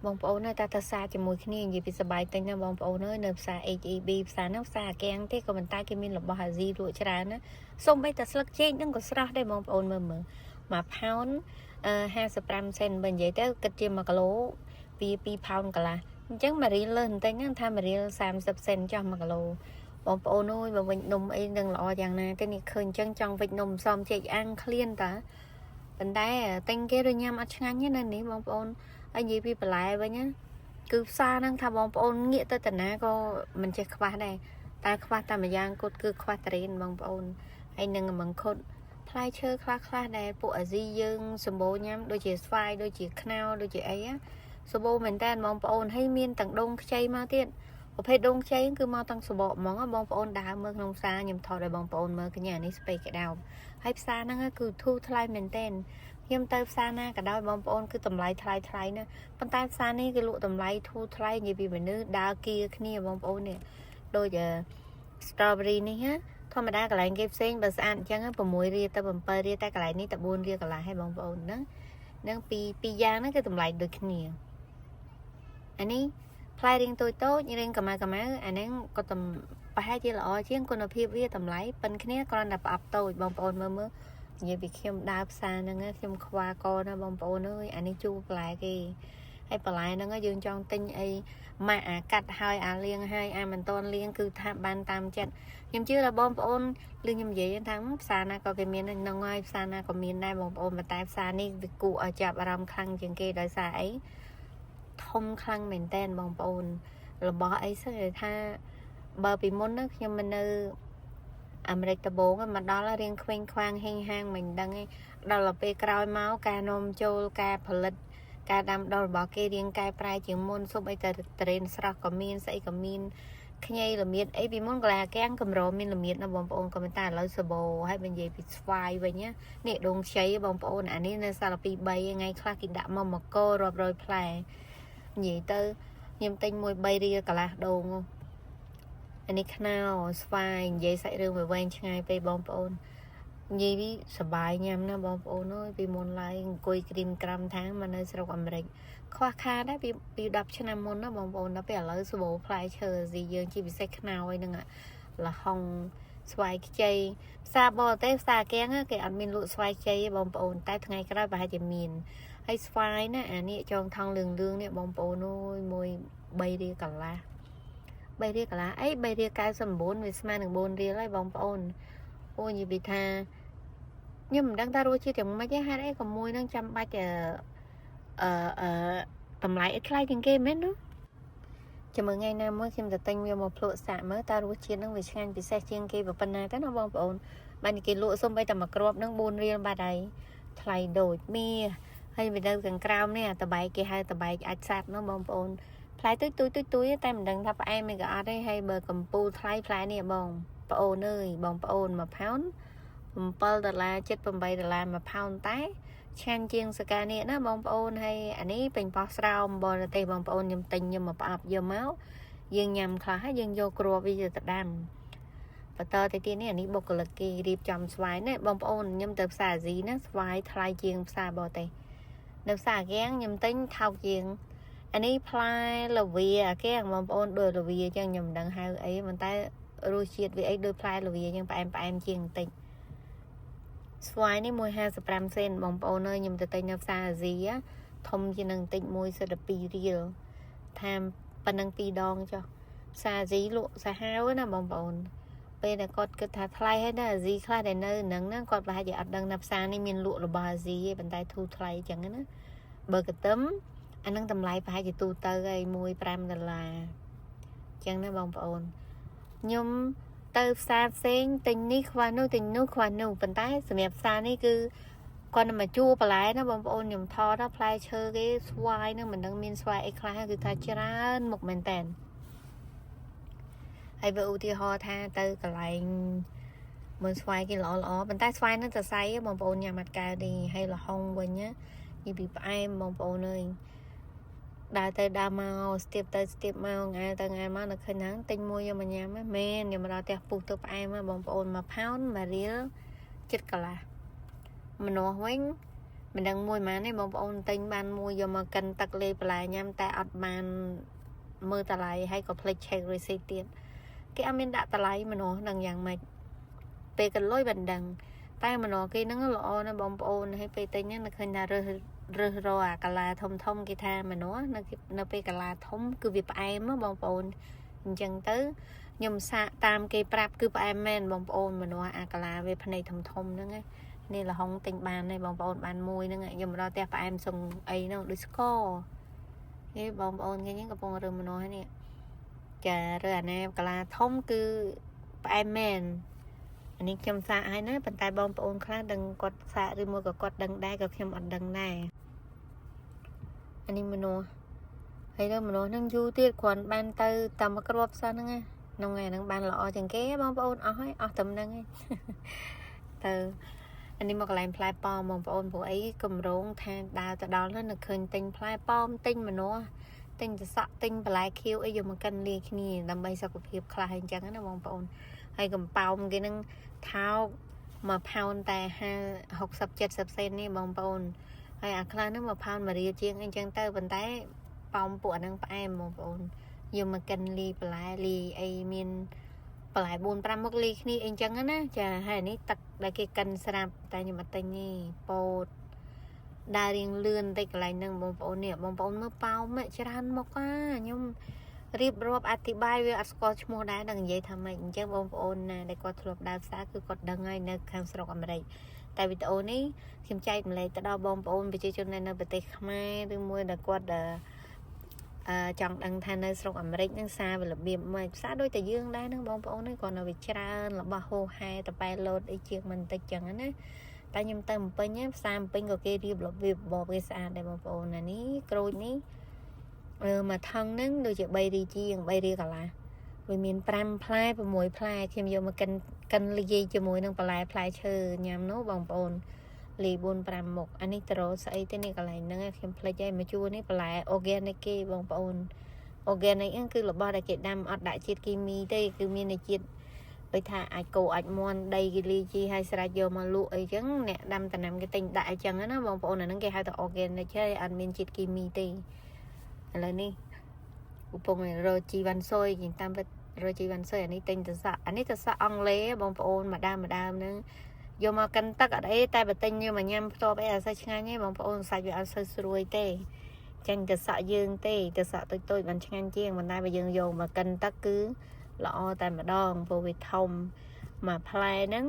បងប្អូនអើយតែទៅសារជាមួយគ្នានិយាយពីសបាយទិញណាបងប្អូនអើយនៅផ្សារ HEB ផ្សារហ្នឹងផ្សារអាកាំងទេក៏ប៉ុន្តែគេមានរបស់អាស៊ីលក់ច្រើនណាសូម្បីតែស្លឹកចេកហ្នឹងក៏ស្រស់ដែរបងប្អូនមើលមើលមួយផោនអឺ55សេនបើនិយាយទៅគិតជា1គីឡូវា2ផោនកន្លះអញ្ចឹងមួយរៀលលើសបន្តិចហ្នឹងថាមួយរៀល30សេនចោះ1គីឡូបងប្អូនអើយបើវិញនំអីនឹងល្អយ៉ាងណាទេនេះឃើញអញ្ចឹងចង់វិចនំសំចេកអាំងឃ្លានតាប៉ុន្តែទិញគេដូចញ៉ាំអត់ឆ្ងាញ់ទេណានេះបងប្អូនហើយនិយាយពីបន្លែវិញណាគឺផ្សារហ្នឹងថាបងប្អូនងាកទៅតាណាក៏មិនចេះខ្វះដែរតែខ្វះតែម្យ៉ាងគត់គឺខ្វះតរៀនបងប្អូនហើយនឹងមង្ឃុតផ្លែឈើខ្លះខ្លះដែលពួកអាស៊ីយើងសម្បូរញ៉ាំដូចជាស្វាយដូចជាខ្នោដូចជាអីណាសម្បូរមែនតើបងប្អូនហើយមានទាំងដូងខ្ចីមកទៀតប្រភេទដូងខ្ចីគឺមកទាំងសបកហ្មងបងប្អូនដើរមើលក្នុងផ្សារខ្ញុំថតឲ្យបងប្អូនមើលកញ្ញានេះស្ពៃក្តោបហើយផ្សារហ្នឹងគឺធូរថ្លៃមែនតើខ្ញុំទៅផ្សារណាក៏ដោយបងប្អូនគឺតម្លៃថ្លៃថ្លៃណាប៉ុន្តែផ្សារនេះគេលក់តម្លៃធូរថ្លៃនិយាយពីមនុស្សដើរគៀគ្នាបងប្អូននេះដូច strawberry នេះណាធម្មតាកន្លែងគេផ្សេងបើស្អាតអញ្ចឹង6រៀលទៅ7រៀលតែកន្លែងនេះតែ4រៀលកន្លះហើយបងប្អូនហ្នឹងនឹងពីពីរយ៉ាងហ្នឹងគឺតម្លៃដូចគ្នាអានេះផ្លែរៀងតូចតូចរៀងកម្ៅកម្ៅអាហ្នឹងក៏តំប្រហែលជាល្អជាងគុណភាពវាតម្លៃប៉ុនគ្នាគ្រាន់តែប្រអប់តូចបងប្អូនមើលមើលនិយាយពីខ្ញុំដើរផ្សារហ្នឹងខ្ញុំខ្វាកណាបងប្អូនអើយអានេះជូរបន្លែគេហើយបន្លែហ្នឹងយើងចង់ទិញអីម៉ាក់អាកាត់ហើយអាលាងហើយអាមិនតន់លាងគឺថាបានតាមចិត្តខ្ញុំជឿថាបងប្អូនឮខ្ញុំនិយាយថាផ្សារណាក៏គេមានហ្នឹងហើយផ្សារណាក៏មានដែរបងប្អូនប៉ុន្តែផ្សារនេះវាគួរឲ្យចាប់អារម្មណ៍ខ្លាំងជាងគេដោយសារអីធំខ្លាំងមែនតើបងប្អូនរបស់អីសឹងថាបើពីមុនហ្នឹងខ្ញុំមិននៅអាមេរិកដំបូងមកដល់រៀងខ្វេងខ្វាងហេងហាងមិនដឹងឯងដល់ទៅពេលក្រោយមកការនាំចូលការផលិតការដាំដុះរបស់គេរៀងកែប្រែជាងមុនសូម្បីតែត្រេនស្រស់ក៏មានស្អីក៏មានខ្ញីល្មៀតអីពីមុនកន្លែងអាកាំងកម្រមានល្មៀតណាបងប្អូនក៏មិនតែឥឡូវសបោហើយបើនិយាយពីស្វាយវិញណានេះដងខ្ចីបងប្អូនអានេះនៅសាល់2 3ថ្ងៃខ្លះគេដាក់មកមករាប់រយផ្លែនិយាយទៅខ្ញុំទិញមួយ3រៀលកន្លះដងអានេះខ្នោស្វាយនិយាយសាច់រឿងវាវែងឆ្ងាយពេកបងប្អូននិយាយពីសបាយញ៉ាំណាបងប្អូនអើយពីមុនឡើយអង្គុយក្រីមក្រាំថាងមកនៅស្រុកអាមេរិកខ្វះខាតដែរពីពី10ឆ្នាំមុនណាបងប្អូនដល់ពេលឥឡូវសបោផ្លែឈើស៊ីយើងជាពិសេសខ្នោអីហ្នឹងលហុងស្វាយខ្ចីផ្សារបរទេសផ្សារកៀងគេអត់មានលក់ស្វាយខ្ចីទេបងប្អូនតែថ្ងៃក្រោយប្រហែលជាមានហើយស្វាយណាអានេះចងថងលឿងលឿងនេះបងប្អូនអើយមួយ3រៀលកន្លះ3រៀលកន្លះអី3រៀល99វាស្មើនឹង4រៀលហើយបងប្អូនអូនិយាយពីថាខ្ញុំមិនដឹងថារសជាតិយ៉ាងម៉េចទេហេតុអីក៏មួយនឹងចាំបាច់អឺអឺតម្លៃអីថ្លៃជាងគេមែននោះចាំមើលថ្ងៃណាមួយខ្ញុំទៅទិញវាមកភ្លក់សាកមើលតើរសជាតិនឹងវាឆ្ងាញ់ពិសេសជាងគេប៉ុណ្ណាទៅណាបងប្អូនបានគេលក់សំបីតែមួយគ្រាប់នឹង4រៀលបាត់ហើយថ្លៃដូចមាសហើយវានៅខាងក្រោមនេះអាតបែកគេហៅតបែកអាចសัตว์នោះបងប្អូនផ្លែទុយទុយទុយទុយតែមិនដឹងថាផ្អែមឬក៏អត់ទេហើយបើកំពូលថ្លៃផ្លែនេះបងប្អូនអើយបងប្អូន1ផោន7ដុល្លារ78ដុល្លារ1ផោនតែឆ្ងាញ់ជាងសកានេះណាបងប្អូនហើយអានេះពេញប៉ោះស្រោមបរទេសបងប្អូនខ្ញុំទិញខ្ញុំមកផ្អាប់យកមកយើងញ៉ាំខ្លះហើយយើងយកគ្រាប់វាទៅដាំបន្តទៅទៀតនេះអានេះបុគ្គលិកគេរៀបចំស្វាយណាបងប្អូនខ្ញុំទៅផ្សារអាស៊ីណាស្វាយថ្លៃជាងផ្សារបរទេសនៅផ្សារអាកាំងខ្ញុំទិញថោកជាងអានេះផ្លែល្វាអាកាំងបងប្អូនដូចល្វាអញ្ចឹងខ្ញុំមិនដឹងហៅអីប៉ុន្តែរសជាតិវាអីដូចផ្លែល្វាអញ្ចឹងផ្អែមផ្អែមជាងបន្តិចស្វាយនេះ1.55សេនបងប្អូនអើយខ្ញុំទៅទិញនៅផ្សារអាស៊ីធំជាងនឹងបន្តិច1.12រៀលថាប៉ុណ្ណឹង2ដងចុះផ្សារអាស៊ីលក់សាហាវណាបងប្អូនពេលដែលគាត់គិតថាថ្លៃហើយណាអាស៊ីខ្លះដែលនៅនឹងណាគាត់ប្រហែលជាអត់ដឹងថាផ្សារនេះមានលក់របស់អាស៊ីទេប៉ុន្តែធូរថ្លៃអញ្ចឹងណាបើកទឹមអានឹងតម្លៃប្រហែលជាទូទៅហើយ1.5ដុល្លារអញ្ចឹងណាបងប្អូនខ្ញុំទៅផ្សារផ្សេងទិញនេះខ្វះនោះទិញនោះខ្វះនោះប៉ុន្តែសម្រាប់ផ្សារនេះគឺគាត់នឹងមកជួបន្លែណាបងប្អូនខ្ញុំថតដល់ផ្លែឈើគេស្វាយនឹងមិនដឹងមានស្វាយអីខ្លះគឺថាច្រើនមុខមែនតើហើយបើឧទាហរណ៍ថាទៅកន្លែងមើលស្វាយគេល្អល្អប៉ុន្តែស្វាយនឹងសរសៃបងប្អូនញ៉ាំអត់កើតទេហើយលហុងវិញណានិយាយពីផ្អែមបងប្អូនអើយដើរទៅដើរមកស្ទាបទៅស្ទាបមកងែទៅងែមកនៅឃើញហ្នឹងទិញមួយយកមកញ៉ាំមែនខ្ញុំមកដល់ផ្ទះពុះទៅផ្អែមបងប្អូន1ផោន1រៀលចិត្តកន្លះម្នាស់វិញ មិនដឹងមួយម៉ានទេបងប្អូនទិញបានមួយយកមកកិនទឹកលេបន្លែញ៉ាំតែអត់បានមើលតម្លៃហើយក៏ភ្លេច check receipt ទៀតគេអត់មានដាក់តម្លៃមនុស្សនឹងយ៉ាងម៉េចពេលកលុយមិនដឹងតែមនុស្សគេហ្នឹងល្អណាស់បងប្អូនហើយពេលទិញហ្នឹងនឹកឃើញថារើសរើសរកអាកាឡាធំធំគេថាមនុស្សនៅនៅពេលកាឡាធំគឺវាផ្អែមបងប្អូនអញ្ចឹងទៅខ្ញុំសាកតាមគេប្រាប់គឺផ្អែមមែនបងប្អូនមនុស្សអាកាឡាវាភ្នែកធំធំហ្នឹងណានេះលហុងទិញបានហើយបងប្អូនបានមួយហ្នឹងខ្ញុំមកដល់ផ្ទះផ្អែមសុងអីហ្នឹងដូចស្ករនេះបងប្អូនគេហ្នឹងកំពុងរើមនុស្សនេះចារើអាណាកាឡាធំគឺផ្អែមមែនអានេះខ្ញុំសាកហើយណាប៉ុន្តែបងប្អូនខ្លះដឹងគាត់សាកឬមួយក៏គាត់ដឹងដែរក៏ខ្ញុំអត់ដឹងដែរអានេះមនុស្សហើយដល់មនុស្សហ្នឹងយូរទៀតគ្រាន់បានទៅតាមមកគ្រាប់សោះហ្នឹងណាក្នុងថ្ងៃហ្នឹងបានល្អជាងគេបងប្អូនអស់ហើយអស់តែហ្នឹងហើយទៅអានេះមកកន្លែងផ្លែប៉ោមបងប្អូនព្រោះអីកម្រងថាដើរទៅដល់នោះនៅឃើញទិញផ្លែប៉ោមទិញម្នាស់ទិញសសក់ទិញបន្លែខៀវអីយកមកកិនលាយគ្នាដើម្បីសុខភាពខ្លះអញ្ចឹងណាបងប្អូនហើយកំប៉ោមគេនឹងថោកមួយផោនតែ50 60 70សេននេះបងប្អូនហើយអាខ្លះហ្នឹងមួយផោនមួយរៀលជាងអីចឹងទៅប៉ុន្តែប៉ោមពួកអាហ្នឹងផ្អែមបងប្អូនយកមកកិនលាយបន្លែលាយអីមានបន្លែ4 5មុខលាយគ្នាអីចឹងណាចាហើយនេះទឹកដែលគេកិនស្រាប់តែខ្ញុំអត់ទិញទេពោតដើររៀងលឿនតិចកន្លែងហ្នឹងបងប្អូននេះបងប្អូនមើលប៉ោមច្រើនមុខអាខ្ញុំរៀបរាប់អធិប្បាយវាអត់ស្គាល់ឈ្មោះដែរដឹងនិយាយថាម៉េចអញ្ចឹងបងប្អូនណាដែលគាត់ធ្លាប់ដើរផ្សារគឺគាត់ដឹងហើយនៅខាងស្រុកអាមេរិកតែវីដេអូនេះខ្ញុំចែកម្លែកទៅដល់បងប្អូនប្រជាជននៅប្រទេសខ្មែរឬមួយដែលគាត់អឺចង់ដឹងថានៅស្រុកអាមេរិកនឹងសារវារបៀបម៉េចផ្សារដូចតែយើងដែរហ្នឹងបងប្អូនហ្នឹងគាត់នៅវាច្រើនរបស់ហោហែតប៉ែលោតអីជាងមិនតិចចឹងណាតែខ្ញុំទៅភ្នំពេញផ្សារភ្នំពេញក៏គេរៀបរបៀបបបគេស្អាតដែរបងប្អូនណានេះក្រូចនេះអឺមួយថងហ្នឹងដូចជា3រីជាង3រៀលកន្លះវាមាន5ផ្លែ6ផ្លែខ្ញុំយកមកកិនកិនលាយជាមួយនឹងបន្លែផ្លែឈើញ៉ាំនោះបងប្អូនលី4 5មុខអានេះត្រស្អីទេនេះកន្លែងហ្នឹងខ្ញុំភ្លេចហើយមកជួរនេះបន្លែ organic គេបងប្អូន organic ហ្នឹងគឺរបស់ដែលគេដាំអត់ដាក់ជាតិគីមីទេគឺមានតែជាតិដូចថាអាចគោអាចមន់ដីគេលីជីឲ្យស្រេចយកមកលក់អីចឹងអ្នកដាំតំណាំគេទិញដាក់អីចឹងណាបងប្អូនអាហ្នឹងគេហៅថា organic ហើយអត់មានជាតិគីមីទេឥឡូវនេះកំពុងរកជីវ៉ាន់សុយគេតាមពិតរកជីវ៉ាន់សុយអានេះទិញទៅសក់អានេះទៅសក់អង់គ្លេសបងប្អូនម្ដងម្ដងហ្នឹងយកមកកិនទឹកអត់អីតែបើទិញយកមកញ៉ាំផ្ទាល់អីអត់សូវឆ្ងាញ់ទេបងប្អូនសាច់វាអត់សូវស្រួយទេចាញ់ទៅសក់យើងទេទៅសក់តូចតូចបានឆ្ងាញ់ជាងប៉ុន្តែបើយើងយកមកកិនទឹកគឺល្អតែម្ដងព្រោះវាធំមួយផ្លែហ្នឹង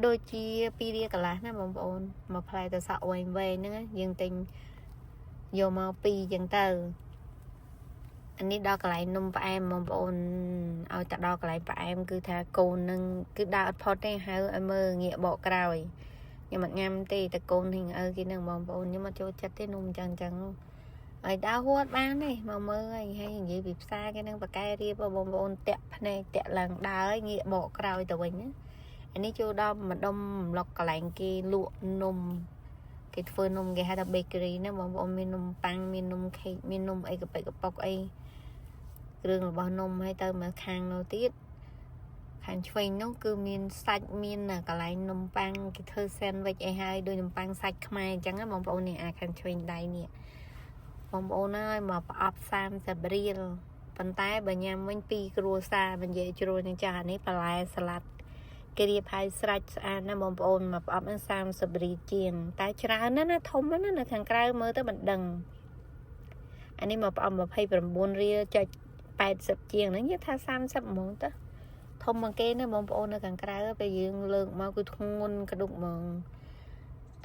ដូចជា2រៀលកន្លះណាបងប្អូនមួយផ្លែទៅសក់វែងវែងហ្នឹងយើងទិញយកមក2ចឹងទៅអានេះដល់កន្លែងនំផ្អែមបងប្អូនឲ្យទៅដល់កន្លែងផ្អែមគឺថាកូននឹងគឺដើរអត់ផុតទេហៅឲ្យមើលងាកបកក្រោយខ្ញុំអត់ញ៉ាំទេតែកូនហិងឪគេនឹងបងប្អូនខ្ញុំអត់ចូលចិត្តទេនំចឹងចឹងហើយដើរហួតបានទេមកមើលហើយហើយនិយាយពីផ្សារគេនឹងបកែរៀបបងប្អូនតាក់ភ្នែកតាក់ឡើងដើរងាកបកក្រោយទៅវិញណាអានេះចូលដល់ម្ដុំប្លុកកន្លែងគេលក់នំគេធ្វើនំគេហៅថា bakery ណាបងប្អូនមាននំប៉័ងមាននំខេកមាននំអីកប៉ិកប៉ុកអីគ្រឿងរបស់នំហើយទៅមកខាងនោះទៀតខាងឆ្វេងនោះគឺមានសាច់មានកន្លែងនំប៉័ងគេធ្វើ sandwich អីហើយដូចនំប៉័ងសាច់ខ្មែរអញ្ចឹងណាបងប្អូននេះអាខាងឆ្វេងដៃនេះបងប្អូនអើយមកប្រអប់30រៀលប៉ុន្តែបើញ៉ាំវិញពីរគ្រួសារមិននិយាយជ្រួលនឹងចាស់អានេះបន្លែសាឡាត់គេរៀបឲ្យស្រេចស្អាតណាបងប្អូនមកប្រអប់ហ្នឹង30រៀលជាងតែច្រើនណាស់ណាធំណាស់នៅខាងក្រៅមើលទៅមិនដឹងអានេះមកប្រអប់29រៀលចុច80ជាងហ្នឹងនិយាយថា30ហ្មងទៅធំជាងគេណាបងប្អូននៅខាងក្រៅពេលយើងលើកមកគឺធ្ងន់ក្ដុកហ្មង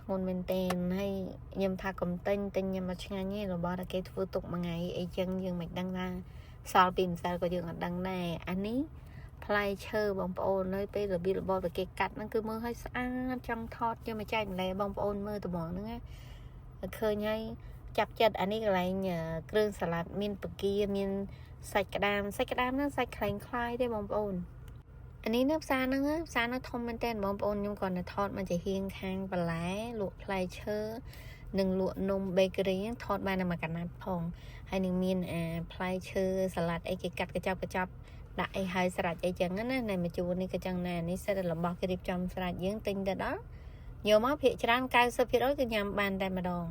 ធ្ងន់មែនទែនហើយខ្ញុំថាកុំទិញទិញញ៉ាំមកឆ្ងាញ់ទេរបស់ដែលគេធ្វើទុកមួយថ្ងៃអីចឹងយើងមិនដឹងថាសល់ពីម្សិលក៏យើងអត់ដឹងដែរអានេះផ្លែឈើបងប្អូននៅពេលរបៀបរបបដែលគេកាត់ហ្នឹងគឺមើលឲ្យស្អាតចង់ថតយកមកចែកម្លែកបងប្អូនមើលត្មងហ្នឹងណាឃើញហើយចាប់ចិត្តអានេះកន្លែងគ្រឿងសាឡាត់មានពគាមានសាច់ក្តាមសាច់ក្តាមហ្នឹងសាច់ខ្លែងខ្លាយទេបងប្អូនអានេះនៅផ្សារហ្នឹងផ្សារហ្នឹងធំមែនតើបងប្អូនខ្ញុំគ្រាន់តែថតមកជាហៀងខាងបន្លែលក់ផ្លែឈើនិងលក់នំ bakery ហ្នឹងថតបានតែមួយកណាត់ផងហើយនឹងមានអាផ្លែឈើសាឡាត់អីគេកាត់កញ្ចប់កញ្ចប់ដាក់អីហើយស្រេចអីចឹងណានៅមួយជួរនេះក៏ចឹងដែរនេះសិតតែរបស់គេរៀបចំស្រេចយើងទិញទៅដល់ យកមកភាគច្រើន90%គឺញ៉ាំបានតែម្ដង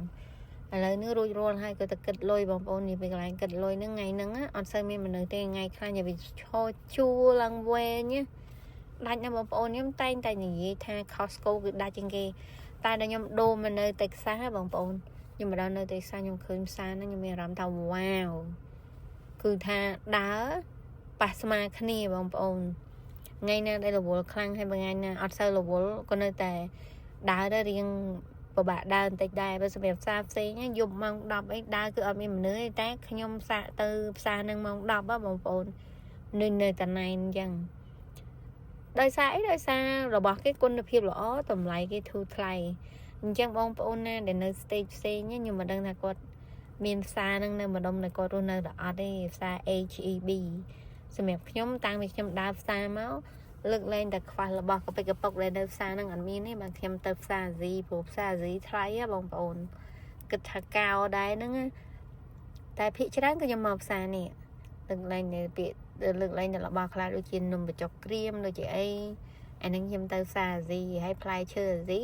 ឥឡូវនេះរួចរាល់ហើយក៏ទៅគិតលុយបងប្អូននេះពីកន្លែងគិតលុយហ្នឹងថ្ងៃហ្នឹងអត់សូវមានមនុស្សទេថ្ងៃខ្លះនិយាយពីឈរជួរឡើងវែងណាដាច់ណាស់បងប្អូនខ្ញុំតែងតែនិយាយថា Costco គឺដាច់ជាងគេតែដល់ខ្ញុំដូរមកនៅ Texas ហ៎បងប្អូនខ្ញុំមកដល់នៅ Texas ខ្ញុំឃើញផ្សារហ្នឹងខ្ញុំមានអារម្មណ៍ថា wow គឺថាដើរប៉ះស្មាគ្នាបងប្អូនថ្ងៃណាដែលរវល់ខ្លាំងហើយមួយថ្ងៃណាអត់សូវរវល់ក៏នៅតែដើរទៅរៀងពិបាកដើរបន្តិចដែរបើសម្រាប់ផ្សារផ្សេងយប់ម៉ោង10អីដើរគឺអត់មានមនុស្សទេតែខ្ញុំសាកទៅផ្សារនឹងម៉ោង10ហ៎បងប្អូននៅនៅតែណែនអញ្ចឹងដោយសារអីដោយសាររបស់គេគុណភាពល្អតម្លៃគេធូរថ្លៃអញ្ចឹងបងប្អូនណាដែលនៅ state ផ្សេងខ្ញុំមិនដឹងថាគាត់មានផ្សារនឹងនៅម្ដុំដែលគាត់រស់នៅដល់អត់ទេផ្សារ HEB សម្រាប់ខ្ញុំតាំងពីខ្ញុំដើរផ្សារមកលើកលែងតែខ្វះរបស់កពិកកពុកដែលនៅផ្សារហ្នឹងអត់មានទេបាទខ្ញុំទៅផ្សារអាស៊ីព្រោះផ្សារអាស៊ីថ្លៃហ៎បងប្អូនគិតថាកោដែរហ្នឹងតែភាគច្រើនគឺខ្ញុំមកផ្សារនេះលើកលែងនៅពាក្យលើកលែងតែរបស់ខ្លះដូចជានំបញ្ចុកក្រៀមដូចជាអីអាហ្នឹងខ្ញុំទៅផ្សារអាស៊ីហើយផ្លែឈើអាស៊ី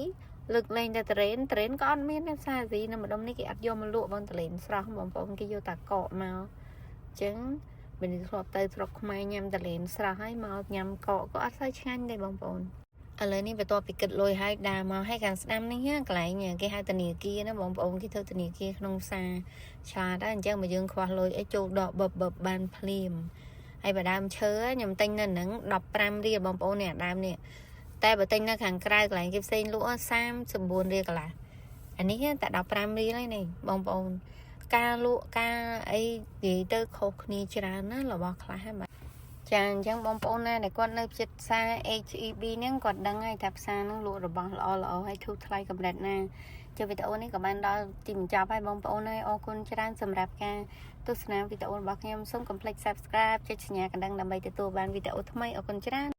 លើកលែងតែត្រេនត្រេនក៏អត់មានដែរផ្សារអាស៊ីនៅម្ដុំនេះគេអត់យកមកលក់បងត្រេនស្រស់បងប្អូនគេយកតាកកមកអញ្ចឹងមនុស្សធ្លាប់ទៅស្រុកខ្មែរញ៉ាំតលេនស្រស់ហើយមកញ៉ាំកកក៏អត់សូវឆ្ងាញ់ដែរបងប្អូនឥឡូវនេះបន្ទាប់ពីគិតលុយហើយដើរមកហើយខាងស្ដាំនេះកន្លែងគេហៅធនាគារណាបងប្អូនគេធ្វើធនាគារក្នុងផ្សារឆ្លាតដែរអញ្ចឹងបើយើងខ្វះលុយអីចូលដកបឹបបឹបបានភ្លាមហើយបើដើមឈើខ្ញុំទិញនៅហ្នឹង15រៀលបងប្អូននេះដើមនេះតែបើទិញនៅខាងក្រៅកន្លែងគេផ្សេងលក់39រៀលកន្លះអានេះតែ15រៀលហើយនេះបងប្អូនការលក់ការអីនិយាយទៅខុសគ្នាច្រើនណារបស់ខ្លះហ្នឹងបាទចាអញ្ចឹងបងប្អូនណាដែលគាត់នៅជិតផ្សារ HEB ហ្នឹងគាត់ដឹងហើយថាផ្សារហ្នឹងលក់របស់ល្អល្អហើយធូរថ្លៃកម្រិតណាចុះវីដេអូនេះក៏បានដល់ទីបញ្ចប់ហើយបងប្អូនហើយអរគុណច្រើនសម្រាប់ការទស្សនាវីដេអូរបស់ខ្ញុំសូមកុំភ្លេច Subscribe ចុចសញ្ញាកណ្ដឹងដើម្បីទទួលបានវីដេអូថ្មីអរគុណច្រើន។